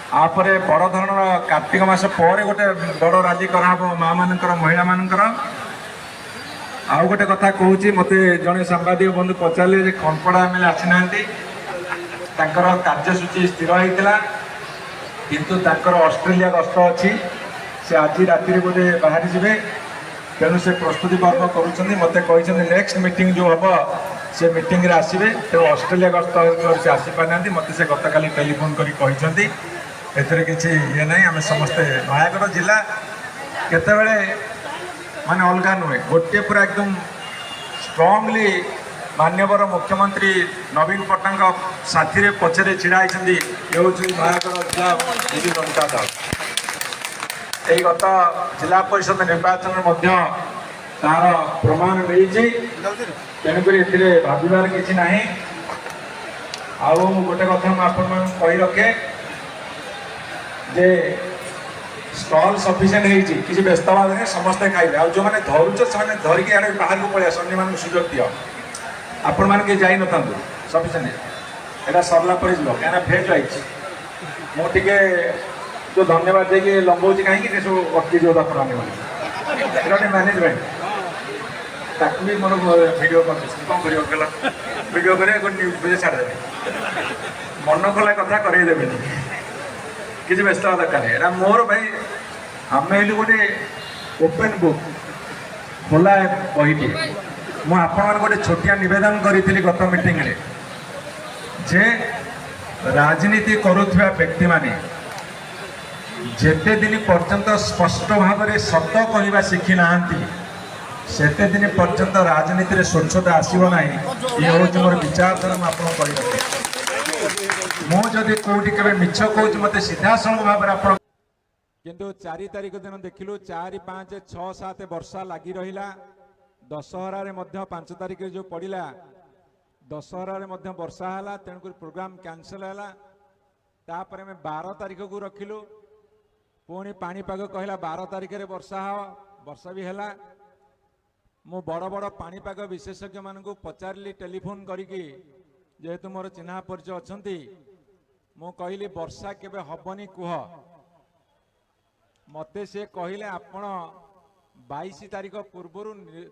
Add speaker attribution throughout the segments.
Speaker 1: ଆପରେ ବଡ଼ ଧରଣର କାର୍ତ୍ତିକ ମାସ ପରେ ଗୋଟେ ବଡ଼ ରାଲି କରାହବ ମା ମାନଙ୍କର, ମହିଳାମାନଙ୍କର। ଆଉ ଗୋଟେ କଥା କହୁଛି, ମୋତେ ଜଣେ ସାମ୍ବାଦିକ ବନ୍ଧୁ ପଚାରିଲେ ଯେ ଖଣ୍ଡପଡ଼ା ଏମଏଲଏ ଆସିନାହାନ୍ତି। ତାଙ୍କର କାର୍ଯ୍ୟସୂଚୀ ସ୍ଥିର ହେଇଥିଲା, କିନ୍ତୁ ତାଙ୍କର ଅଷ୍ଟ୍ରେଲିଆ ଗସ୍ତ ଅଛି। ସେ ଆଜି ରାତିରେ ବୋଧେ ବାହାରି ଯିବେ। ତେଣୁ ସେ ପ୍ରସ୍ତୁତି ପର୍ବ କରୁଛନ୍ତି। ମୋତେ କହିଛନ୍ତି, ନେକ୍ସଟ ମିଟିଂ ଯେଉଁ ହେବ, ସେ ମିଟିଂରେ ଆସିବେ। ତେଣୁ ଅଷ୍ଟ୍ରେଲିଆ ଗସ୍ତ ହେଉଥିବାରୁ ସେ ଆସିପାରିନାହାନ୍ତି। ମୋତେ ସେ ଗତକାଲି ଟେଲିଫୋନ୍ କରି କହିଛନ୍ତି। ଏଥିରେ କିଛି ଇଏ ନାହିଁ। ଆମେ ସମସ୍ତେ ନୟାଗଡ଼ ଜିଲ୍ଲା କେତେବେଳେ ମାନେ ଅଲଗା ନୁହେଁ। ଗୋଟିଏ ପୁରା ଏକଦମ ଷ୍ଟ୍ରଙ୍ଗଲି ମାନ୍ୟବର ମୁଖ୍ୟମନ୍ତ୍ରୀ ନବୀନ ପଟ୍ଟନାୟକଙ୍କ ସାଥିରେ ପଛରେ ଛିଡ଼ା ହେଇଛନ୍ତି। ଏ ହେଉଛି ନୟାଗଡ଼ ଜିଲ୍ଲା ବିଜୁ ଜନତା ଦଳ। ଏଇ ଗତ ଜିଲ୍ଲା ପରିଷଦ ନିର୍ବାଚନରେ ମଧ୍ୟ ତାର ପ୍ରମାଣ ମିଳିଛି। ତେଣୁକରି ଏଥିରେ ଭାବିବାର କିଛି ନାହିଁ। ଆଉ ଗୋଟେ କଥା ମୁଁ ଆପଣମାନଙ୍କୁ କହି ରଖେ ଯେ ଷ୍ଟଲ୍ ସଫିସିଏଣ୍ଟ ହେଇଛି, କିଛି ବ୍ୟସ୍ତ ହେବା ନାହିଁ, ସମସ୍ତେ ଖାଇବେ। ଆଉ ଯେଉଁମାନେ ଧରୁଛ, ସେମାନେ ଧରିକି ଆଡ଼େ ବାହାରକୁ ପଳେଇ ଆସ, ଅନ୍ୟମାନଙ୍କୁ ସୁଯୋଗ ଦିଅ। ଆପଣମାନେ କେହି ଯାଇନଥାନ୍ତୁ। ସଫିସିଏଣ୍ଟ, ଏଇଟା ସରିଲା ପରେ ଯିବ, କାହିଁକିନା ଫେଜ୍ ୱାଇଜ୍। ମୁଁ ଟିକେ ଯେଉଁ ଧନ୍ୟବାଦ ଦେଇକି ଲମ୍ବଉଛି କାହିଁକି, ସେ ସବୁ ଅଟକିଯିବ ଆପଣମାନେ ବୋଲି। ଏଇଟା ଗୋଟେ ମ୍ୟାନେଜମେଣ୍ଟ। ତାକୁ ବି ମୋର ଭିଡ଼ିଓ କରିଦେଇଛି। କ'ଣ କରିବ କହିଲ? ଭିଡ଼ିଓ କରି ଗୋଟେ ନ୍ୟୁଜ୍ ପେଜ୍ ଛାଡ଼ିଦେବେ। ମନ ଖୋଲା କଥା କରେଇ ଦେବେନି। କିଛି ବ୍ୟସ୍ତ ହେବା ଦରକାର ନାହିଁ। ଏଇଟା ମୋର ଭାଇ, ଆମେ ହେଲୁ ଗୋଟେ ଓପେନ୍ ବୁକ୍, ଖୋଲା ବହିଟିଏ। ମୁଁ ଆପଣମାନଙ୍କୁ ଗୋଟେ ଛୋଟିଆ ନିବେଦନ କରିଥିଲି ଗତ ମିଟିଂରେ ଯେ ରାଜନୀତି କରୁଥିବା ବ୍ୟକ୍ତିମାନେ ଯେତେ ଦିନ ପର୍ଯ୍ୟନ୍ତ ସ୍ପଷ୍ଟ ଭାବରେ ସତ କହିବା ଶିଖି ନାହାନ୍ତି, ସେତେ ଦିନ ପର୍ଯ୍ୟନ୍ତ ରାଜନୀତିରେ ସ୍ୱଚ୍ଛତା ଆସିବ ନାହିଁ। ଇଏ ହେଉଛି ମୋର ବିଚାରଧାରା। ମୁଁ ଆପଣଙ୍କୁ କହି ରଖେ, ମୁଁ ଯଦି କୋଉଠି କେବେ ମିଛ କହୁଛି, ମୋତେ ସିଧାସଳଖ ଭାବରେ ଆପଣ କିନ୍ତୁ 4 ତାରିଖ ଦିନ ଦେଖିଲୁ, 4, 5, 6, 7 ବର୍ଷା ଲାଗି ରହିଲା। ଦଶହରାରେ ମଧ୍ୟ 5 ତାରିଖରେ ଯେଉଁ ପଡ଼ିଲା, ଦଶହରାରେ ମଧ୍ୟ ବର୍ଷା ହେଲା। ତେଣୁକରି ପ୍ରୋଗ୍ରାମ କ୍ୟାନସଲ ହେଲା। ତାପରେ ଆମେ 12 ତାରିଖକୁ ରଖିଲୁ। ପୁଣି ପାଣିପାଗ କହିଲା 12 ତାରିଖରେ ବର୍ଷା ହେବ। ବର୍ଷା ବି ହେଲା। ମୁଁ ବଡ଼ ବଡ଼ ପାଣିପାଗ ବିଶେଷଜ୍ଞମାନଙ୍କୁ ପଚାରିଲି ଟେଲିଫୋନ କରିକି, ଯେହେତୁ ମୋର ଚିହ୍ନା ପରିଚୟ ଅଛନ୍ତି। ମୁଁ କହିଲି, "ବର୍ଷା କେବେ ହବନି କୁହ।" ମୋତେ ସେ କହିଲେ, "ଆପଣ 22 ତାରିଖ ପୂର୍ବରୁ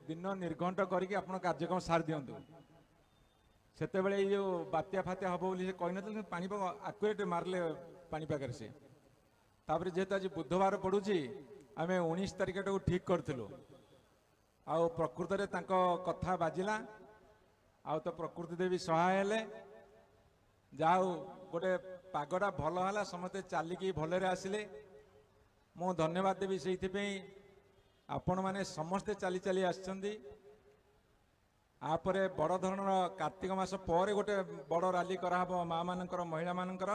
Speaker 1: ଦିନ ନିର୍ଘଣ୍ଟ କରିକି ଆପଣ କାର୍ଯ୍ୟକ୍ରମ ସାରି ଦିଅନ୍ତୁ।" ସେତେବେଳେ ଏଇ ଯୋଉ ବାତ୍ୟା ଫାତ୍ୟା ହବ ବୋଲି ସେ କହିନଥିଲେ, କିନ୍ତୁ ପାଣିପାଗ ଆକୁରେଟ୍ ମାରିଲେ ପାଣିପାଗରେ ସେ। ତାପରେ ଯେହେତୁ ଆଜି ବୁଧବାର ପଡୁଛି, ଆମେ 19 ତାରିଖଟାକୁ ଠିକ୍ କରିଥିଲୁ। ଆଉ ପ୍ରକୃତରେ ତାଙ୍କ କଥା ବାଜିଲା। ଆଉ ତ ପ୍ରକୃତି ଦେବୀ ସହାୟ ହେଲେ। ଯାହା ହଉ, ଗୋଟେ ପାଗଟା ଭଲ ହେଲା, ସମସ୍ତେ ଚାଲିକି ଭଲରେ ଆସିଲେ। ମୁଁ ଧନ୍ୟବାଦ ଦେବି ସେଇଥିପାଇଁ, ଆପଣମାନେ ସମସ୍ତେ ଚାଲି ଚାଲି ଆସିଛନ୍ତି। ଆପରେ ବଡ଼ ଧରଣର କାର୍ତ୍ତିକ ମାସ ପରେ ଗୋଟେ ବଡ଼ ରାଲି କରାହବ ମା ମାନଙ୍କର, ମହିଳାମାନଙ୍କର।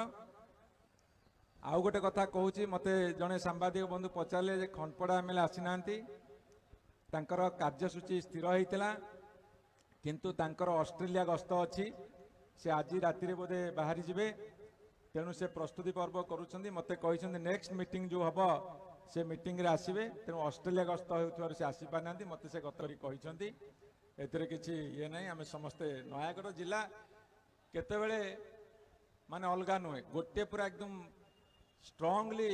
Speaker 1: ଆଉ ଗୋଟେ କଥା କହୁଛି, ମୋତେ ଜଣେ ସାମ୍ବାଦିକ ବନ୍ଧୁ ପଚାରିଲେ ଯେ ଖଣ୍ଡପଡ଼ା ଏମଏଲଏ ଆସିନାହାନ୍ତି। ତାଙ୍କର କାର୍ଯ୍ୟସୂଚୀ ସ୍ଥିର ହେଇଥିଲା, କିନ୍ତୁ ତାଙ୍କର ଅଷ୍ଟ୍ରେଲିଆ ଗସ୍ତ ଅଛି। ସେ ଆଜି ରାତିରେ ବୋଧେ ବାହାରି ଯିବେ। ତେଣୁ ସେ ପ୍ରସ୍ତୁତି ପର୍ବ କରୁଛନ୍ତି। ମୋତେ କହିଛନ୍ତି, ନେକ୍ସଟ ମିଟିଂ ଯେଉଁ ହେବ, ସେ ମିଟିଂରେ ଆସିବେ। ତେଣୁ ଅଷ୍ଟ୍ରେଲିଆ ଗସ୍ତ ହେଉଥିବାରୁ ସେ ଆସିପାରିନାହାନ୍ତି। ମୋତେ ସେ ଗତ କହିଛନ୍ତି। ଏଥିରେ କିଛି ଇଏ ନାହିଁ। ଆମେ ସମସ୍ତେ ନୟାଗଡ଼ ଜିଲ୍ଲା କେତେବେଳେ ମାନେ ଅଲଗା ନୁହେଁ। ଗୋଟିଏ ପୁରା ଏକଦମ ଷ୍ଟ୍ରଙ୍ଗଲି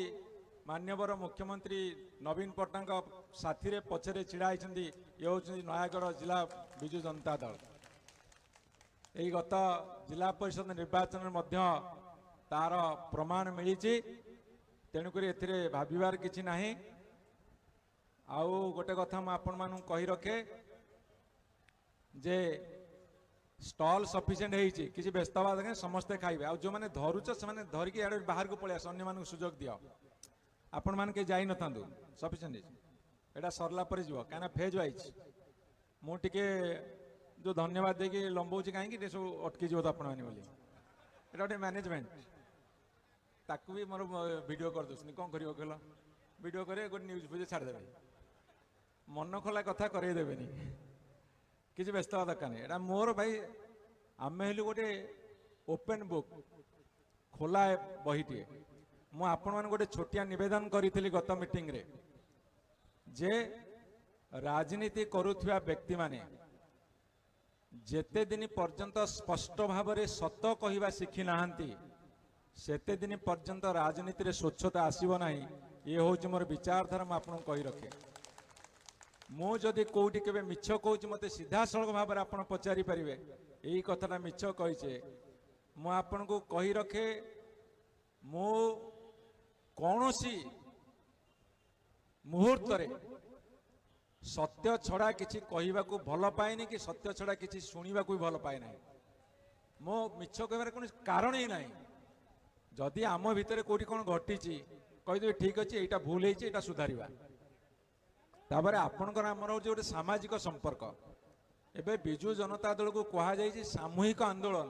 Speaker 1: ମାନ୍ୟବର ମୁଖ୍ୟମନ୍ତ୍ରୀ ନବୀନ ପଟ୍ଟନାୟକଙ୍କ ସାଥିରେ ପଛରେ ଛିଡ଼ା ହେଇଛନ୍ତି। ଇଏ ହେଉଛନ୍ତି ନୟାଗଡ଼ ଜିଲ୍ଲା ବିଜୁ ଜନତା ଦଳ। ଏଇ ଗତ ଜିଲ୍ଲା ପରିଷଦ ନିର୍ବାଚନରେ ମଧ୍ୟ ତାର ପ୍ରମାଣ ମିଳିଛି। ତେଣୁକରି ଏଥିରେ ଭାବିବାର କିଛି ନାହିଁ। ଆଉ ଗୋଟେ କଥା ମୁଁ ଆପଣମାନଙ୍କୁ କହି ରଖେ ଯେ ଷ୍ଟଲ୍ ସଫିସିଏଣ୍ଟ ହେଇଛି, କିଛି ବ୍ୟସ୍ତ ହେବା ଦରକାର ନାହିଁ, ସମସ୍ତେ ଖାଇବେ। ଆଉ ଯେଉଁମାନେ ଧରୁଛ, ସେମାନେ ଧରିକି ଆଡ଼େ ବାହାରକୁ ପଳେଇ ଆସ, ଅନ୍ୟମାନଙ୍କୁ ସୁଯୋଗ ଦିଅ। ଆପଣମାନେ କେହି ଯାଇନଥାନ୍ତୁ। ସଫିସିଏଣ୍ଟ ହେଇଛି, ଏଇଟା ସରିଲା ପରେ ଯିବ, କାହିଁକିନା ଫେଜ୍ ୱାଇଜ୍। ମୁଁ ଟିକେ ଯେଉଁ ଧନ୍ୟବାଦ ଦେଇକି ଲମ୍ବଉଛି କାହିଁକି, ସେ ସବୁ ଅଟକିଯିବ ତ ଆପଣମାନେ ବୋଲି। ଏଇଟା ଗୋଟେ ମ୍ୟାନେଜମେଣ୍ଟ। ତାକୁ ବି ମୋର ଭିଡ଼ିଓ କରିଦେଉଛନ୍ତି। କ'ଣ କରିବ କହିଲ? ଭିଡ଼ିଓ କରି ଗୋଟେ ନ୍ୟୁଜ୍ ଫ୍ୟୁଜ୍ ଛାଡ଼ିଦେବେ। ମନ ଖୋଲା କଥା କରେଇ ଦେବେନି। କିଛି ବ୍ୟସ୍ତ ହେବା ଦରକାର ନାହିଁ। ଏଇଟା ମୋର ଭାଇ, ଆମେ ହେଲୁ ଗୋଟେ ଓପେନ୍ ବୁକ୍, ଖୋଲା ବହିଟିଏ। ମୁଁ ଆପଣମାନଙ୍କୁ ଗୋଟେ ଛୋଟିଆ ନିବେଦନ କରିଥିଲି ଗତ ମିଟିଂରେ ଯେ ରାଜନୀତି କରୁଥିବା ବ୍ୟକ୍ତିମାନେ ଯେତେ ଦିନ ପର୍ଯ୍ୟନ୍ତ ସ୍ପଷ୍ଟ ଭାବରେ ସତ କହିବା ଶିଖି ନାହାନ୍ତି, ସେତେ ଦିନ ପର୍ଯ୍ୟନ୍ତ ରାଜନୀତିରେ ସ୍ୱଚ୍ଛତା ଆସିବ ନାହିଁ। ଇଏ ହେଉଛି ମୋର ବିଚାରଧାରା, ମୁଁ ଆପଣଙ୍କୁ କହି ରଖେ। ମୁଁ ଯଦି କେଉଁଠି କେବେ ମିଛ କହୁଛି, ମୋତେ ସିଧାସଳଖ ଭାବରେ ଆପଣ ପଚାରି ପାରିବେ, ଏଇ କଥାଟା ମିଛ କହିଛେ। ମୁଁ ଆପଣଙ୍କୁ କହି ରଖେ, ମୁଁ କୌଣସି ମୁହୂର୍ତ୍ତରେ ସତ୍ୟ ଛଡ଼ା କିଛି କହିବାକୁ ଭଲ ପାଏନି କି ସତ୍ୟ ଛଡ଼ା କିଛି ଶୁଣିବାକୁ ବି ଭଲ ପାଏ ନାହିଁ। ମୋ ମିଛ କହିବାର କୌଣସି କାରଣ ହିଁ ନାହିଁ। ଯଦି ଆମ ଭିତରେ କେଉଁଠି କ'ଣ ଘଟିଛି, କହିଦେବି ଠିକ୍ ଅଛି, ଏଇଟା ଭୁଲ ହେଇଛି, ଏଇଟା ସୁଧାରିବା। ତାପରେ ଆପଣଙ୍କର ଆମର ହେଉଛି ଗୋଟେ ସାମାଜିକ ସମ୍ପର୍କ। ଏବେ ବିଜୁ ଜନତା ଦଳକୁ କୁହାଯାଇଛି ସାମୂହିକ ଆନ୍ଦୋଳନ।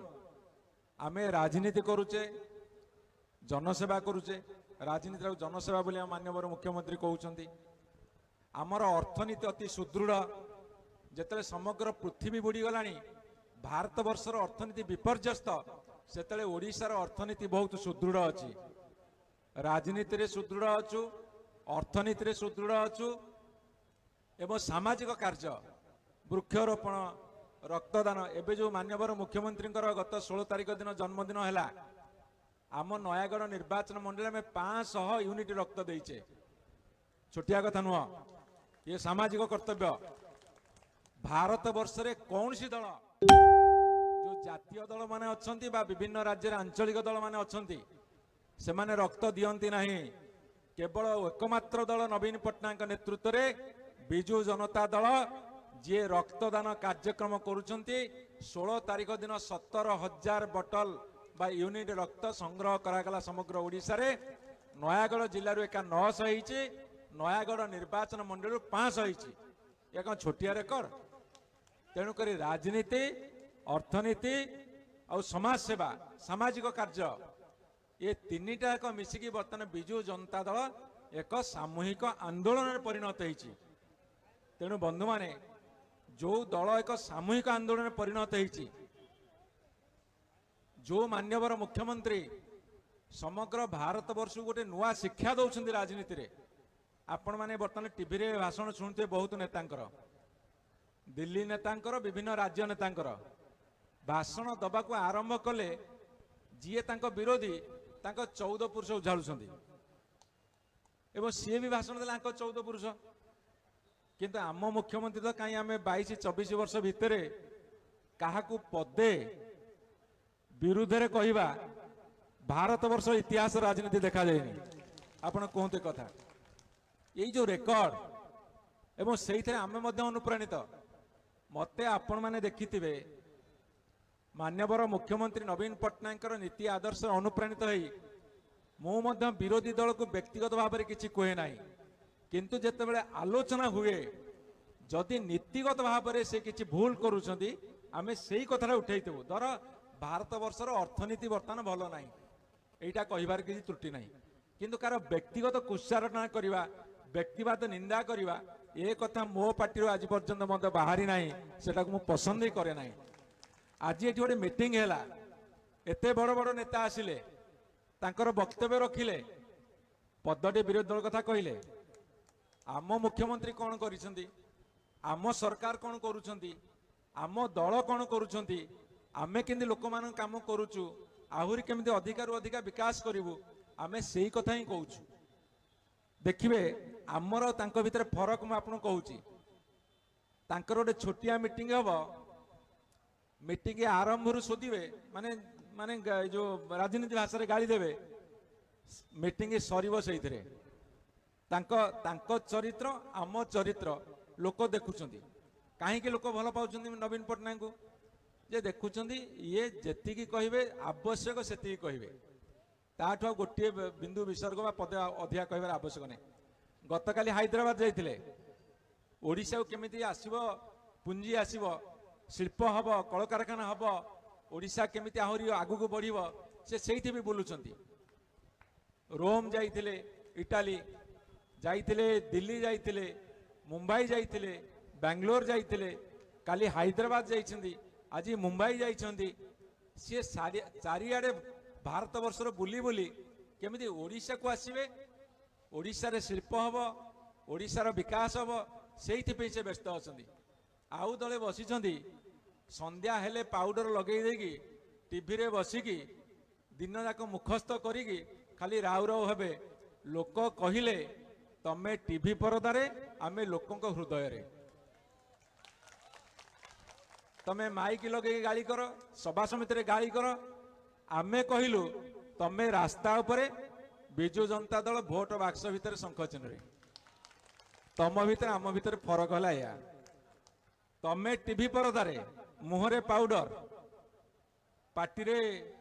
Speaker 1: ଆମେ ରାଜନୀତି କରୁଛେ, ଜନସେବା କରୁଛେ। ରାଜନୀତିଟାକୁ ଜନସେବା ବୋଲି ଆମ ମାନ୍ୟବର ମୁଖ୍ୟମନ୍ତ୍ରୀ କହୁଛନ୍ତି। ଆମର ଅର୍ଥନୀତି ଅତି ସୁଦୃଢ଼। ଯେତେବେଳେ ସମଗ୍ର ପୃଥିବୀ ବୁଡ଼ିଗଲାଣି, ଭାରତବର୍ଷର ଅର୍ଥନୀତି ବିପର୍ଯ୍ୟସ୍ତ, ସେତେବେଳେ ଓଡ଼ିଶାର ଅର୍ଥନୀତି ବହୁତ ସୁଦୃଢ଼ ଅଛି। ରାଜନୀତିରେ ସୁଦୃଢ଼ ଅଛୁ, ଅର୍ଥନୀତିରେ ସୁଦୃଢ଼ ଅଛୁ ଏବଂ ସାମାଜିକ କାର୍ଯ୍ୟ, ବୃକ୍ଷରୋପଣ, ରକ୍ତଦାନ। ଏବେ ଯେଉଁ ମାନ୍ୟବର ମୁଖ୍ୟମନ୍ତ୍ରୀଙ୍କର ଗତ 16 ତାରିଖ ଦିନ ଜନ୍ମଦିନ ହେଲା, ଆମ ନୟାଗଡ଼ ନିର୍ବାଚନ ମଣ୍ଡଳୀ ଆମେ 500 ୟୁନିଟ୍ ରକ୍ତ ଦେଇଛେ। ଛୋଟିଆ କଥା ନୁହଁ, ଇଏ ସାମାଜିକ କର୍ତ୍ତବ୍ୟ। ଭାରତ ବର୍ଷରେ କୌଣସି ଦଳ, ଯୋଉ ଜାତୀୟ ଦଳ ମାନେ ଅଛନ୍ତି ବା ବିଭିନ୍ନ ରାଜ୍ୟରେ ଆଞ୍ଚଳିକ ଦଳ ମାନେ ଅଛନ୍ତି, ସେମାନେ ରକ୍ତ ଦିଅନ୍ତି ନାହିଁ। କେବଳ ଏକମାତ୍ର ଦଳ ନବୀନ ପଟ୍ଟନାୟକଙ୍କ ନେତୃତ୍ୱରେ ବିଜୁ ଜନତା ଦଳ, ଯିଏ ରକ୍ତଦାନ କାର୍ଯ୍ୟକ୍ରମ କରୁଛନ୍ତି। 16 ତାରିଖ ଦିନ 17,000 ବଟଲ ବା ୟୁନିଟ୍ ରକ୍ତ ସଂଗ୍ରହ କରାଗଲା ସମଗ୍ର ଓଡ଼ିଶାରେ। ନୟାଗଡ଼ ଜିଲ୍ଲାରୁ ଏକା 900 ହେଇଛି, ନୟାଗଡ଼ ନିର୍ବାଚନ ମଣ୍ଡଳୀରୁ 500 ହେଇଛି। ଏ କ'ଣ ଛୋଟିଆ ରେକର୍ଡ? ତେଣୁକରି ରାଜନୀତି, ଅର୍ଥନୀତି ଆଉ ସମାଜସେବା, ସାମାଜିକ କାର୍ଯ୍ୟ, ଏ ତିନିଟା ଏକ ମିଶିକି ବର୍ତ୍ତମାନ ବିଜୁ ଜନତା ଦଳ ଏକ ସାମୂହିକ ଆନ୍ଦୋଳନରେ ପରିଣତ ହେଇଛି। ତେଣୁ ବନ୍ଧୁମାନେ, ଯୋଉ ଦଳ ଏକ ସାମୂହିକ ଆନ୍ଦୋଳନରେ ପରିଣତ ହେଇଛି, ଯୋଉ ମାନ୍ୟବର ମୁଖ୍ୟମନ୍ତ୍ରୀ ସମଗ୍ର ଭାରତବର୍ଷକୁ ଗୋଟେ ନୂଆ ଶିକ୍ଷା ଦଉଛନ୍ତି ରାଜନୀତିରେ। ଆପଣମାନେ ବର୍ତ୍ତମାନ ଟିଭିରେ ଭାଷଣ ଶୁଣୁଥିବେ ବହୁତ ନେତାଙ୍କର, ଦିଲ୍ଲୀ ନେତାଙ୍କର, ବିଭିନ୍ନ ରାଜ୍ୟ ନେତାଙ୍କର। ଭାଷଣ ଦବାକୁ ଆରମ୍ଭ କଲେ ଯିଏ ତାଙ୍କ ବିରୋଧୀ ତାଙ୍କ 14 ପୁରୁଷ ଉଝାଳୁଛନ୍ତି, ଏବଂ ସିଏ ବି ଭାଷଣ ଦେଲେ ତାଙ୍କ 14 ପୁରୁଷ। କିନ୍ତୁ ଆମ ମୁଖ୍ୟମନ୍ତ୍ରୀ ତ କାହିଁ ଆମେ 22-24 ବର୍ଷ ଭିତରେ କାହାକୁ ପଦେ ବିରୁଦ୍ଧରେ କହିବା ଭାରତବର୍ଷ ଇତିହାସ ରାଜନୀତି ଦେଖାଯାଇନି। ଆପଣ କୁହନ୍ତୁ କଥା, ଏଇ ଯୋଉ ରେକର୍ଡ, ଏବଂ ସେଇଥିରେ ଆମେ ମଧ୍ୟ ଅନୁପ୍ରାଣିତ। ମୋତେ ଆପଣମାନେ ଦେଖିଥିବେ, ମାନ୍ୟବର ମୁଖ୍ୟମନ୍ତ୍ରୀ ନବୀନ ପଟ୍ଟନାୟକଙ୍କର ନୀତି ଆଦର୍ଶରେ ଅନୁପ୍ରାଣିତ ହେଇ ମୁଁ ମଧ୍ୟ ବିରୋଧୀ ଦଳକୁ ବ୍ୟକ୍ତିଗତ ଭାବରେ କିଛି କୁହେ ନାହିଁ, କିନ୍ତୁ ଯେତେବେଳେ ଆଲୋଚନା ହୁଏ, ଯଦି ନୀତିଗତ ଭାବରେ ସେ କିଛି ଭୁଲ କରୁଛନ୍ତି, ଆମେ ସେଇ କଥାଟା ଉଠେଇଥିବୁ। ଧର ଭାରତବର୍ଷର ଅର୍ଥନୀତି ବର୍ତ୍ତମାନ ଭଲ ନାହିଁ, ଏଇଟା କହିବାର କିଛି ତ୍ରୁଟି ନାହିଁ, କିନ୍ତୁ କାହାର ବ୍ୟକ୍ତିଗତ କୁତ୍ସାରଟନା କରିବା, ବ୍ୟକ୍ତିବାଦ ନିନ୍ଦା କରିବା, ଏ କଥା ମୋ ପାଟିରୁ ଆଜି ପର୍ଯ୍ୟନ୍ତ ମଧ୍ୟ ବାହାରି ନାହିଁ, ସେଟାକୁ ମୁଁ ପସନ୍ଦ ହିଁ କରେ ନାହିଁ। ଆଜି ଏଠି ଗୋଟେ ମିଟିଂ ହେଲା, ଏତେ ବଡ଼ ବଡ଼ ନେତା ଆସିଲେ, ତାଙ୍କର ବକ୍ତବ୍ୟ ରଖିଲେ, ପଦଟେ ବିରୋଧୀ ଦଳ କଥା କହିଲେ, ଆମ ମୁଖ୍ୟମନ୍ତ୍ରୀ କ'ଣ କରିଛନ୍ତି, ଆମ ସରକାର କ'ଣ କରୁଛନ୍ତି, ଆମ ଦଳ କ'ଣ କରୁଛନ୍ତି, ଆମେ କେମିତି ଲୋକମାନଙ୍କ କାମ କରୁଛୁ, ଆହୁରି କେମିତି ଅଧିକାରୁ ଅଧିକା ବିକାଶ କରିବୁ, ଆମେ ସେଇ କଥା ହିଁ କହୁଛୁ। ଦେଖିବେ ଆମର ତାଙ୍କ ଭିତରେ ଫରକ ମୁଁ ଆପଣଙ୍କୁ କହୁଛି। ତାଙ୍କର ଗୋଟେ ଛୋଟିଆ ମିଟିଂ ହବ, ମିଟିଂ ଆରମ୍ଭରୁ ଶୋଧିବେ, ମାନେ ମାନେ ଏ ଯୋଉ ରାଜନୀତି ଭାଷାରେ ଗାଳି ଦେବେ, ମିଟିଂ ସରିବ ସେଇଥିରେ। ତାଙ୍କ ତାଙ୍କ ଚରିତ୍ର, ଆମ ଚରିତ୍ର ଲୋକ ଦେଖୁଛନ୍ତି। କାହିଁକି ଲୋକ ଭଲ ପାଉଛନ୍ତି ନବୀନ ପଟ୍ଟନାୟକଙ୍କୁ? ଯେ ଦେଖୁଛନ୍ତି ଇଏ ଯେତିକି କହିବେ ଆବଶ୍ୟକ ସେତିକି କହିବେ, ତାଠୁ ଆଉ ଗୋଟିଏ ବିନ୍ଦୁ ବିସର୍ଗ ବା ପଦେ ଅଧିକା କହିବାର ଆବଶ୍ୟକ ନାହିଁ। ଗତକାଲି ହାଇଦ୍ରାବାଦ ଯାଇଥିଲେ, ଓଡ଼ିଶାକୁ କେମିତି ଆସିବ ପୁଞ୍ଜି, ଆସିବ ଶିଳ୍ପ ହବ, କଳକାରଖାନା ହବ, ଓଡ଼ିଶା କେମିତି ଆହୁରି ଆଗକୁ ବଢ଼ିବ, ସେ ସେଇଠି ବି ବୁଲୁଛନ୍ତି। ରୋମ୍ ଯାଇଥିଲେ, ଇଟାଲୀ ଯାଇଥିଲେ, ଦିଲ୍ଲୀ ଯାଇଥିଲେ, ମୁମ୍ବାଇ ଯାଇଥିଲେ, ବାଙ୍ଗାଲୋର ଯାଇଥିଲେ, କାଲି ହାଇଦ୍ରାବାଦ ଯାଇଛନ୍ତି, ଆଜି ମୁମ୍ବାଇ ଯାଇଛନ୍ତି। ସିଏ ଚାରିଆଡ଼େ ଭାରତବର୍ଷର ବୁଲି ବୁଲି କେମିତି ଓଡ଼ିଶାକୁ ଆସିବେ, ଓଡ଼ିଶାରେ ଶିଳ୍ପ ହବ, ଓଡ଼ିଶାର ବିକାଶ ହବ, ସେଇଥିପାଇଁ ସେ ବ୍ୟସ୍ତ ଅଛନ୍ତି। ଆଉ ଦଳେ ବସିଛନ୍ତି, ସନ୍ଧ୍ୟା ହେଲେ ପାଉଡର ଲଗେଇ ଦେଇକି ଟିଭିରେ ବସିକି ଦିନ ଯାକ ମୁଖସ୍ଥ କରିକି ଖାଲି ରାଉ ରାଉ ହେବେ। ଲୋକ କହିଲେ ତମେ ଟିଭି ପରଦାରେ, ଆମେ ଲୋକଙ୍କ ହୃଦୟରେ। ତମେ ମାଇକି ଲଗେଇକି ଗାଳି କର, ସଭା ସମିତିରେ ଗାଳି କର, ଆମେ କହିଲୁ ତମେ ରାସ୍ତା ଉପରେ, ବିଜୁ ଜନତା ଦଳ ଭୋଟ ବାକ୍ସ ଭିତରେ ଶଙ୍ଖ ଚିହ୍ନରେ। ତମ ଭିତରେ ଆମ ଭିତରେ ଫରକ ହେଲା ଏଇଆ, ତମେ ଟିଭି ପରଦାରେ ମୁହଁରେ ପାଉଡର, ପାଟିରେ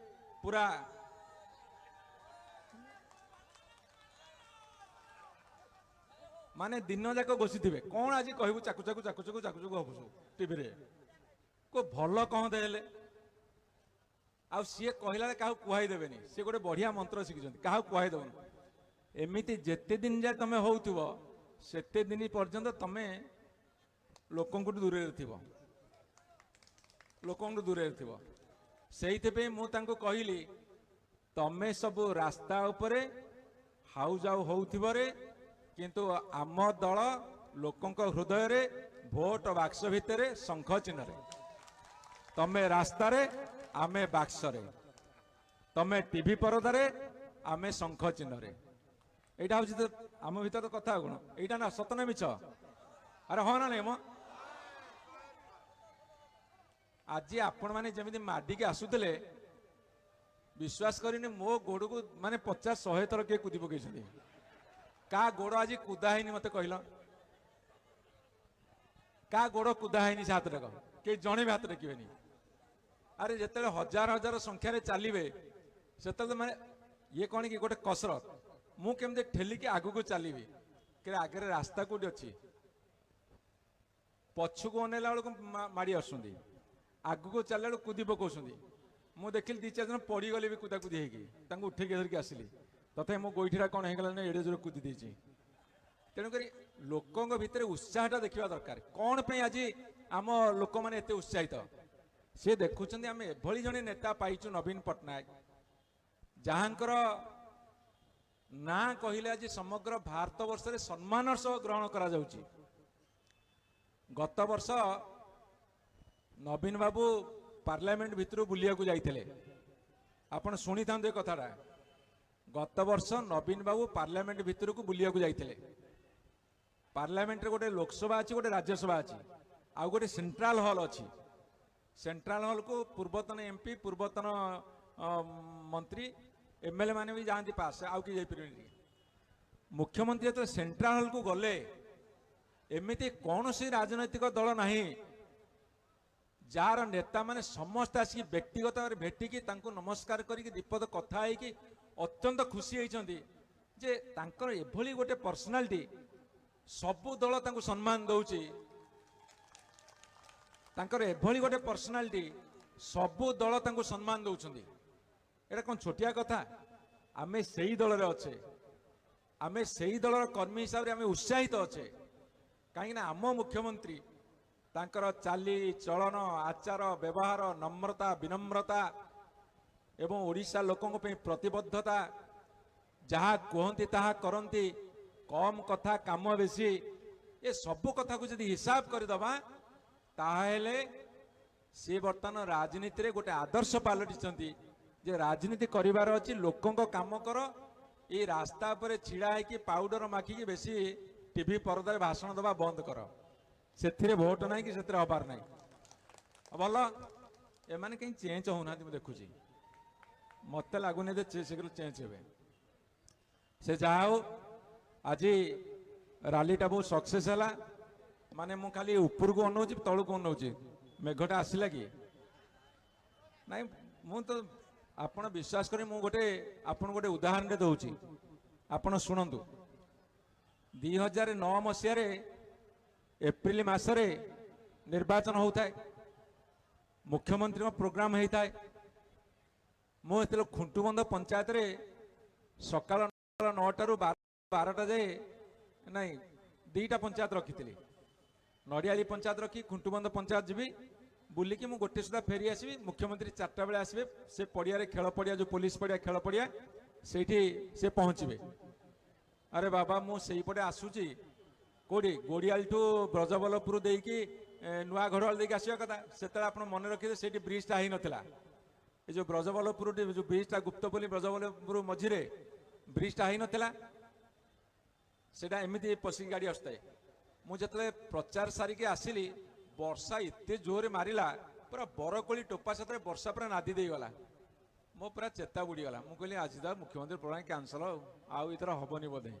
Speaker 1: ପୁରା ମାନେ ଦିନ ଯାକ ଘୋଷିଥିବେ କଣ ଆଜି କହିବୁ, ଚାକୁ ଚାକୁ ଚାକୁ ଚାକୁ ଚାକୁ ଚାକୁ ହବୁ ସବୁ ଟିଭିରେ, କୋ ଭଲ କହନ୍ତେ ହେଲେ। ଆଉ ସିଏ କହିଲା ବେଳେ କାହାକୁ କୁହାଇ ଦେବେନି, ସିଏ ଗୋଟେ ବଢିଆ ମନ୍ତ୍ର ଶିଖିଛନ୍ତି, କାହାକୁ କୁହାଇ ଦେବନି। ଏମିତି ଯେତେ ଦିନ ଯାଏ ତମେ ହଉଥିବ ସେତେ ଦିନ ପର୍ଯ୍ୟନ୍ତ ତମେ ଲୋକଙ୍କଠୁ ଦୂରରେ ଥିବ, ଲୋକଙ୍କଠୁ ଦୂରରେ ଥିବ। ସେଇଥିପାଇଁ ମୁଁ ତାଙ୍କୁ କହିଲି ତମେ ସବୁ ରାସ୍ତା ଉପରେ ହାଉ ଯାଉ ହଉଥିବରେ, କିନ୍ତୁ ଆମ ଦଳ ଲୋକଙ୍କ ହୃଦୟରେ, ଭୋଟ ବାକ୍ସ ଭିତରେ ଶଙ୍ଖ ଚିହ୍ନରେ। ତମେ ରାସ୍ତାରେ, ଆମେ ବାକ୍ସରେ, ତମେ ଟିଭି ପରଦାରେ, ଆମେ ଶଙ୍ଖ ଚିହ୍ନରେ। ଏଇଟା ହଉଛି ତ ଆମ ଭିତରେ କଥା କଣ ଏଇଟା ନା ସତ ନା ମିଛ? ଆରେ ହଁ ନା ନାଇଁ ମ? ଆଜି ଆପଣମାନେ ଯେମିତି ମାଡ଼ିକି ଆସୁଥିଲେ, ବିଶ୍ୱାସ କରିନି ମୋ ଗୋଡ଼କୁ ମାନେ 50-100 ଥର କିଏ କୁଦି ପକେଇଛନ୍ତି। କାହା ଗୋଡ଼ ଆଜି କୁଦା ହେଇନି ମତେ କହିଲ? କାହା ଗୋଡ଼ କୁଦା ହେଇନି ସେ ହାତ ଟେକ, କେହି ଜଣେ ବି ହାତ ଟେକିବେନି। ଆରେ ଯେତେବେଳେ ହଜାର ହଜାର ସଂଖ୍ୟାରେ ଚାଲିବେ ସେତେବେଳେ ମାନେ ଇଏ କଣ କି ଗୋଟେ କସରତ, ମୁଁ କେମିତି ଠେଲିକି ଆଗକୁ ଚାଲିବି, କି ଆଗରେ ରାସ୍ତା କୋଉଠି ଅଛି, ପଛକୁ ଅନେଇଲା ବେଳକୁ ମାଡ଼ି ଆସୁଛନ୍ତି, ଆଗକୁ ଚାଲିଲା ବେଳକୁ କୁଦି ପକଉଛନ୍ତି। ମୁଁ ଦେଖିଲି 2-4 ଜଣ ପଡ଼ିଗଲେ ବି କୁଦାକୁଦି ହେଇକି, ତାଙ୍କୁ ଉଠେଇକି ଧରିକି ଆସିଲି। ତଥାପି ମୋ ଗୋଇଠିଟା କଣ ହେଇଗଲା ନା ଏଡ଼େ ଜୋର କୁଦି ଦେଇଛି। ତେଣୁକରି ଲୋକଙ୍କ ଭିତରେ ଉତ୍ସାହଟା ଦେଖିବା ଦରକାର। କଣ ପାଇଁ ଆଜି ଆମ ଲୋକମାନେ ଏତେ ଉତ୍ସାହିତ? ସେ ଦେଖୁଛନ୍ତି ଆମେ ଏଭଳି ଜଣେ ନେତା ପାଇଛୁ ନବୀନ ପଟ୍ଟନାୟକ, ଯାହାଙ୍କର ନାଁ କହିଲେ ଆଜି ସମଗ୍ର ଭାରତ ବର୍ଷରେ ସମ୍ମାନର ସହ ଗ୍ରହଣ କରାଯାଉଛି। ଗତ ବର୍ଷ ନବୀନ ବାବୁ ପାର୍ଲାମେଣ୍ଟ ଭିତରୁ ବୁଲିବାକୁ ଯାଇଥିଲେ, ଆପଣ ଶୁଣିଥାନ୍ତୁ ଏ କଥାଟା। ଗତ ବର୍ଷ ନବୀନ ବାବୁ ପାର୍ଲାମେଣ୍ଟ ଭିତରକୁ ବୁଲିବାକୁ ଯାଇଥିଲେ। ପାର୍ଲାମେଣ୍ଟରେ ଗୋଟେ ଲୋକସଭା ଅଛି, ଗୋଟେ ରାଜ୍ୟସଭା ଅଛି, ଆଉ ଗୋଟେ ସେଣ୍ଟ୍ରାଲ ହଲ୍ ଅଛି। ସେଣ୍ଟ୍ରାଲ ହଲ୍କୁ ପୂର୍ବତନ ଏମ୍ପି, ପୂର୍ବତନ ମନ୍ତ୍ରୀ, ଏମ୍ଏଲ୍ଏ ମାନେ ବି ଯାଆନ୍ତି ପାସ୍, ଆଉ କିଏ ଯାଇପାରିବେନି। ମୁଖ୍ୟମନ୍ତ୍ରୀ ଯେତେବେଳେ ସେଣ୍ଟ୍ରାଲ ହଲ୍କୁ ଗଲେ, ଏମିତି କୌଣସି ରାଜନୈତିକ ଦଳ ନାହିଁ ଯାହାର ନେତାମାନେ ସମସ୍ତେ ଆସିକି ବ୍ୟକ୍ତିଗତ ଭାବରେ ଭେଟିକି ତାଙ୍କୁ ନମସ୍କାର କରିକି ଦୀପଦ କଥା ହେଇକି ଅତ୍ୟନ୍ତ ଖୁସି ହେଇଛନ୍ତି ଯେ ତାଙ୍କର ଏଭଳି ଗୋଟେ ପର୍ସନାଲିଟି, ସବୁ ଦଳ ତାଙ୍କୁ ସମ୍ମାନ ଦଉଛି। ତାଙ୍କର ଏଭଳି ଗୋଟେ ପର୍ସନାଲିଟି, ସବୁ ଦଳ ତାଙ୍କୁ ସମ୍ମାନ ଦଉଛନ୍ତି। ଏଇଟା କଣ ଛୋଟିଆ କଥା? ଆମେ ସେଇ ଦଳରେ ଅଛେ, ଆମେ ସେଇ ଦଳର କର୍ମୀ ହିସାବରେ ଆମେ ଉତ୍ସାହିତ ଅଛେ। କାହିଁକିନା ଆମ ମୁଖ୍ୟମନ୍ତ୍ରୀ ତାଙ୍କର ଚାଲି ଚଳନ, ଆଚାର ବ୍ୟବହାର, ନମ୍ରତା, ବିନମ୍ରତା ଏବଂ ଓଡ଼ିଶା ଲୋକଙ୍କ ପାଇଁ ପ୍ରତିବଦ୍ଧତା, ଯାହା କୁହନ୍ତି ତାହା କରନ୍ତି, କମ୍ କଥା କାମ ବେଶୀ, ଏ ସବୁ କଥାକୁ ଯଦି ହିସାବ କରିଦେବା ତାହେଲେ ସିଏ ବର୍ତ୍ତମାନ ରାଜନୀତିରେ ଗୋଟେ ଆଦର୍ଶ ପାଲଟିଛନ୍ତି ଯେ ରାଜନୀତି କରିବାର ଅଛି, ଲୋକଙ୍କ କାମ କର। ଏଇ ରାସ୍ତା ଉପରେ ଛିଡ଼ା ହେଇକି ପାଉଡର ମାଖିକି ବେଶୀ ଟିଭି ପରଦାରେ ଭାଷଣ ଦେବା ବନ୍ଦ କର, ସେଥିରେ ଭୋଟ ନାହିଁ କି ସେଥିରେ ହବାର ନାହିଁ। ଭଲ, ଏମାନେ କାହିଁ ଚେଞ୍ଜ ହଉନାହାନ୍ତି ମୁଁ ଦେଖୁଛି, ମତେ ଲାଗୁନି ଯେ ଶୀଘ୍ର ଚେଞ୍ଜ ହେବେ। ସେ ଯାହା ହଉ ଆଜି ରାଲିଟା ବହୁତ ସକ୍ସେସ୍ ହେଲା। ମାନେ ମୁଁ ଖାଲି ଉପରକୁ ଅନଉଛି ତଳକୁ ଅନଉଛି, ମେଘଟା ଆସିଲା କି ନାଇଁ। ମୁଁ ତ ଆପଣ ବିଶ୍ୱାସ କରି ମୁଁ ଗୋଟେ ଆପଣଙ୍କୁ ଗୋଟେ ଉଦାହରଣଟେ ଦଉଛି, ଆପଣ ଶୁଣନ୍ତୁ। 2009 ମସିହାରେ ଏପ୍ରିଲ ମାସରେ ନିର୍ବାଚନ ହେଉଥାଏ, ମୁଖ୍ୟମନ୍ତ୍ରୀଙ୍କ ପ୍ରୋଗ୍ରାମ ହେଇଥାଏ। ମୁଁ ଯେତେବେଳେ ଖୁଣ୍ଟୁବନ୍ଧ ପଞ୍ଚାୟତରେ ସକାଳ 9ଟାରୁ 12ଟା ଯାଏ, ନାଇଁ 2ଟା ପଞ୍ଚାୟତ ରଖିଥିଲି, ନଡ଼ିଆଳି ପଞ୍ଚାୟତ ରଖି ଖୁଣ୍ଟୁବନ୍ଧ ପଞ୍ଚାୟତ ଯିବି ବୁଲିକି ମୁଁ ଗୋଟେ ସୁଦ୍ଧା ଫେରି ଆସିବି। ମୁଖ୍ୟମନ୍ତ୍ରୀ 4ଟା ବେଳେ ଆସିବେ, ସେ ପଡ଼ିଆରେ ଖେଳ ପଡ଼ିଆ, ଯେଉଁ ପୋଲିସ ପଡ଼ିଆ ଖେଳ ପଡ଼ିଆ, ସେଇଠି ସେ ପହଞ୍ଚିବେ। ଆରେ ବାବା ମୁଁ ସେଇପଟେ ଆସୁଛି, କୋଉଠି ଗୋଡ଼ିଆଳିଠୁ ବ୍ରଜବଲ୍ଲଭପୁର ଦେଇକି ନୂଆ ଘଡ଼ୱାଳ ଦେଇକି ଆସିବା କଥା। ସେତେବେଳେ ଆପଣ ମନେ ରଖିବେ ସେଇଠି ବ୍ରିଜଟା ହେଇନଥିଲା, ଏ ଯେଉଁ ବ୍ରଜବଲ୍ଲଭପୁର ଯେଉଁ ବ୍ରିଜଟା, ଗୁପ୍ତପଲ୍ଲୀ ବ୍ରଜବଲ୍ଲଭପୁର ମଝିରେ ବ୍ରିଜଟା ହେଇନଥିଲା, ସେଇଟା ଏମିତି ପଶିକି ଗାଡ଼ି ଆସୁଥାଏ। ମୁଁ ଯେତେବେଳେ ପ୍ରଚାର ସାରିକି ଆସିଲି, ବର୍ଷା ଏତେ ଜୋରରେ ମାରିଲା, ପୁରା ବରକୋଳି ଟୋପା ସାଥିରେ ବର୍ଷା ପୁରା ନାଦି ଦେଇଗଲା। ମୋ ପୁରା ଚେତା ବୁଡ଼ିଗଲା। ମୁଁ କହିଲି ଆଜି ତ ମୁଖ୍ୟମନ୍ତ୍ରୀ ପ୍ରୋଗ୍ରାମ କ୍ୟାନସଲ, ଆଉ ଏଥର ହବନି ବୋଧେ।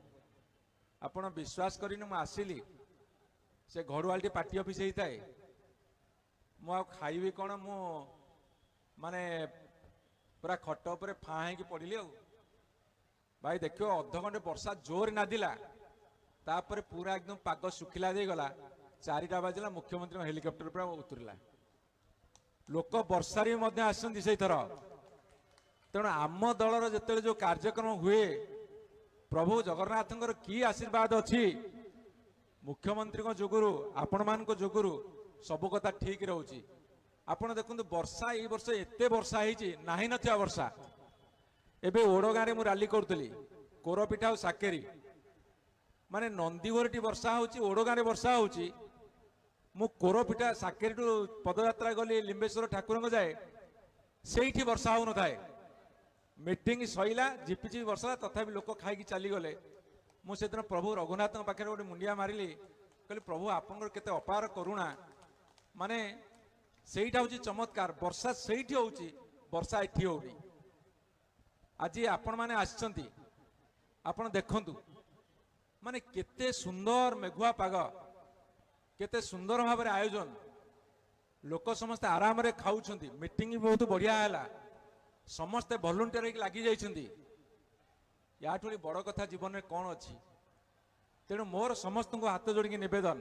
Speaker 1: ଆପଣ ବିଶ୍ୱାସ କରିନି, ମୁଁ ଆସିଲି, ସେ ଘରୁଆଲଟି ପାର୍ଟି ଅଫିସ ହେଇଥାଏ, ମୁଁ ଆଉ ଖାଇବି କ'ଣ, ମୁଁ ମାନେ ପୁରା ଖଟ ଉପରେ ଫାଁ ହେଇକି ପଡ଼ିଲି। ଆଉ ଭାଇ ଦେଖିବ, ଅଧଘଣ୍ଟେ ବର୍ଷା ଜୋରରେ ନାଦିଲା, ତାପରେ ପୁରା ଏକଦମ ପାଗ ଶୁଖିଲା ଦେଇଗଲା। 4ଟା ବାଜିଲା, ମୁଖ୍ୟମନ୍ତ୍ରୀଙ୍କ ହେଲିକପ୍ଟର ପୁରା ଉତୁରିଲା। ଲୋକ ବର୍ଷାରେ ବି ମଧ୍ୟ ଆସିଛନ୍ତି ସେଇଥର। ତେଣୁ ଆମ ଦଳର ଯେତେବେଳେ ଯୋଉ କାର୍ଯ୍ୟକ୍ରମ ହୁଏ, ପ୍ରଭୁ ଜଗନ୍ନାଥଙ୍କର କି ଆଶୀର୍ବାଦ ଅଛି, ମୁଖ୍ୟମନ୍ତ୍ରୀଙ୍କ ଯୋଗୁରୁ, ଆପଣମାନଙ୍କ ଯୋଗୁରୁ ସବୁ କଥା ଠିକ ରହୁଛି। ଆପଣ ଦେଖନ୍ତୁ, ବର୍ଷା ଏଇ ବର୍ଷ ଏତେ ବର୍ଷା ହେଇଛି, ନାହିଁ ନଥିବା ବର୍ଷା। ଏବେ ଓଡ଼ଗାଁରେ ମୁଁ ରାଲି କରୁଥିଲି, କୋରପିଠା ଆଉ ସାକେରି, ମାନେ ନନ୍ଦିଘରଟି ବର୍ଷା ହଉଛି, ଓଡ଼ଗାଁରେ ବର୍ଷା ହଉଛି। ମୁଁ କୋରପିଠା ସାକେରିଠୁ ପଦଯାତ୍ରା ଗଲି ଲିମ୍ବେଶ୍ୱର ଠାକୁରଙ୍କ ଯାଏ, ସେଇଠି ବର୍ଷା ହଉନଥାଏ। ମିଟିଂ ସଇଲା, ଝିପିଝିପି ବର୍ଷା ହେଲା, ତଥାପି ଲୋକ ଖାଇକି ଚାଲିଗଲେ। ମୁଁ ସେଦିନ ପ୍ରଭୁ ରଘୁନାଥଙ୍କ ପାଖରେ ଗୋଟେ ମୁଣ୍ଡିଆ ମାରିଲି, କହିଲି ପ୍ରଭୁ ଆପଣଙ୍କର କେତେ ଅପାର କରୁଣା, ମାନେ ସେଇଟା ହଉଛି ଚମତ୍କାର। ବର୍ଷା ସେଇଠି ହଉଛି, ବର୍ଷା ଏଠି ହଉନି। ଆଜି ଆପଣମାନେ ଆସିଛନ୍ତି, ଆପଣ ଦେଖନ୍ତୁ ମାନେ କେତେ ସୁନ୍ଦର ମେଘୁଆ ପାଗ, କେତେ ସୁନ୍ଦର ଭାବରେ ଆୟୋଜନ, ଲୋକ ସମସ୍ତେ ଆରାମରେ ଖାଉଛନ୍ତି, ମିଟିଂ ବି ବହୁତ ବଢ଼ିଆ ହେଲା, ସମସ୍ତେ ଭଲଣ୍ଟିୟର ହେଇକି ଲାଗି ଯାଇଛନ୍ତି। ୟାଠୁ ବଡ଼ କଥା ଜୀବନରେ କ'ଣ ଅଛି? ତେଣୁ ମୋର ସମସ୍ତଙ୍କୁ ହାତ ଯୋଡ଼ିକି ନିବେଦନ,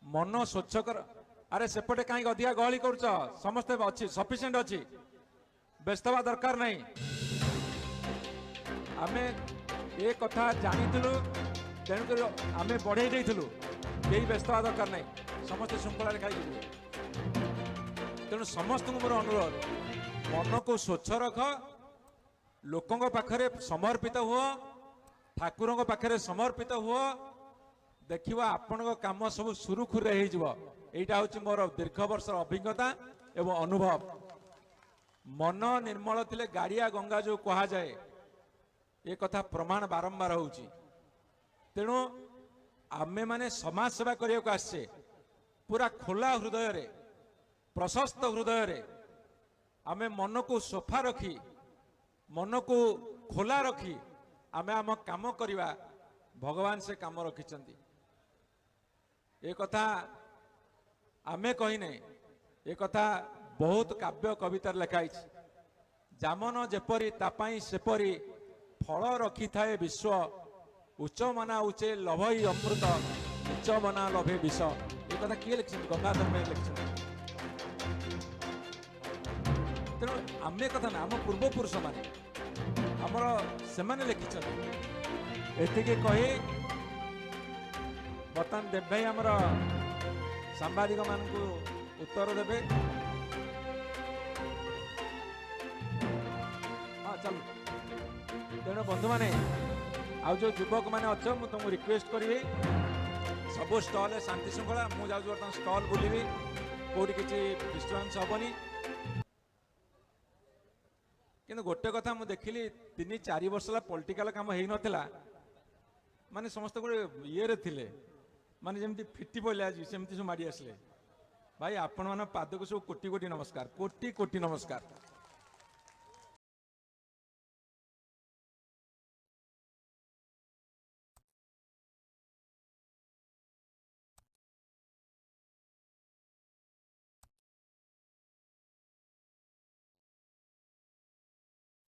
Speaker 1: ମନ ସ୍ୱଚ୍ଛ କର। ଆରେ ସେପଟେ କାହିଁକି ଅଧିକା ଗହଳି କରୁଛ? ସମସ୍ତେ ଅଛି, ସଫିସିଏଣ୍ଟ ଅଛି, ବ୍ୟସ୍ତ ହେବା ଦରକାର ନାହିଁ। ଆମେ ଏ କଥା ଜାଣିଥିଲୁ, ତେଣୁକରି ଆମେ ବଢ଼େଇ ଦେଇଥିଲୁ। କେହି ବ୍ୟସ୍ତ ହେବା ଦରକାର ନାହିଁ, ସମସ୍ତେ ଶୃଙ୍ଖଳାରେ ଖାଇକି ଯିବେ। ତେଣୁ ସମସ୍ତଙ୍କୁ ମୋର ଅନୁରୋଧ, ମନକୁ ସ୍ୱଚ୍ଛ ରଖ, ଲୋକଙ୍କ ପାଖରେ ସମର୍ପିତ ହୁଅ, ଠାକୁରଙ୍କ ପାଖରେ ସମର୍ପିତ ହୁଅ, ଦେଖିବ ଆପଣଙ୍କ କାମ ସବୁ ସୁରୁଖୁରୁରେ ହେଇଯିବ। ଏଇଟା ହେଉଛି ମୋର ଦୀର୍ଘ ବର୍ଷର ଅଭିଜ୍ଞତା ଏବଂ ଅନୁଭବ। ମନ ନିର୍ମଳ ଥିଲେ ଗାଡ଼ିଆ ଗଙ୍ଗା ଯୋଉ କୁହାଯାଏ, ଏ କଥା ପ୍ରମାଣ ବାରମ୍ବାର ହେଉଛି। ତେଣୁ ଆମେମାନେ ସମାଜ ସେବା କରିବାକୁ ଆସିଛେ, ପୁରା ଖୋଲା ହୃଦୟରେ, ପ୍ରଶସ୍ତ ହୃଦୟରେ। ଆମେ ମନକୁ ସଫା ରଖି, ମନକୁ ଖୋଲା ରଖି ଆମେ ଆମ କାମ କରିବା, ଭଗବାନ ସେ କାମ ରଖିଛନ୍ତି। ଏ କଥା ଆମେ କହିନେ, ଏ କଥା ବହୁତ କାବ୍ୟ କବିତାରେ ଲେଖା ହେଇଛି। ଯାମନ ଯେପରି ତା ପାଇଁ ସେପରି ଫଳ ରଖିଥାଏ ବିଶ୍ୱ, ଉଚ୍ଚ ମନା ଉଚେ ଲଭଇ ଅମୃତ, ଉଚ୍ଚ ମନା ଲଭେ ବିଷ। ଏ କଥା କିଏ ଲେଖିଛନ୍ତି? ଗଙ୍ଗାଧର ମେହେର ଲେଖିଛନ୍ତି। ତେଣୁ ଆମେ କଥା ନା, ଆମ ପୂର୍ବପୁରୁଷମାନେ ଆମର ସେମାନେ ଲେଖିଛନ୍ତି। ଏତିକି କହି ବର୍ତ୍ତମାନ ଦେବ ଭାଇ ଆମର ସାମ୍ବାଦିକମାନଙ୍କୁ ଉତ୍ତର ଦେବେ। ହଁ ଚାଲୁ। ତେଣୁ ବନ୍ଧୁମାନେ, ଆଉ ଯେଉଁ ଯୁବକମାନେ ଅଛ, ମୁଁ ତୁମକୁ ରିକ୍ୱେଷ୍ଟ କରିବି, ସବୁ ଷ୍ଟଲ୍ରେ ଶାନ୍ତି ଶୃଙ୍ଖଳା। ମୁଁ ଯାଉଛି ବର୍ତ୍ତମାନ ଷ୍ଟଲ୍ ବୁଲିବି, କେଉଁଠି କିଛି ଡିଷ୍ଟର୍ବାନ୍ସ ହେବନି। କିନ୍ତୁ ଗୋଟେ କଥା ମୁଁ ଦେଖିଲି, 3-4 ବର୍ଷ ହେଲା ପଲିଟିକାଲ କାମ ହେଇନଥିଲା, ମାନେ ସମସ୍ତେ ଗୋଟେ ଇଏରେ ଥିଲେ, ମାନେ ଯେମିତି ଫିଟି ପଡ଼ିଲେ ଆଜି ସେମିତି ସବୁ ମାଡ଼ି ଆସିଲେ। ଭାଇ ଆପଣମାନଙ୍କ ପାଦକୁ ସବୁ କୋଟି କୋଟି ନମସ୍କାର, କୋଟି କୋଟି ନମସ୍କାର।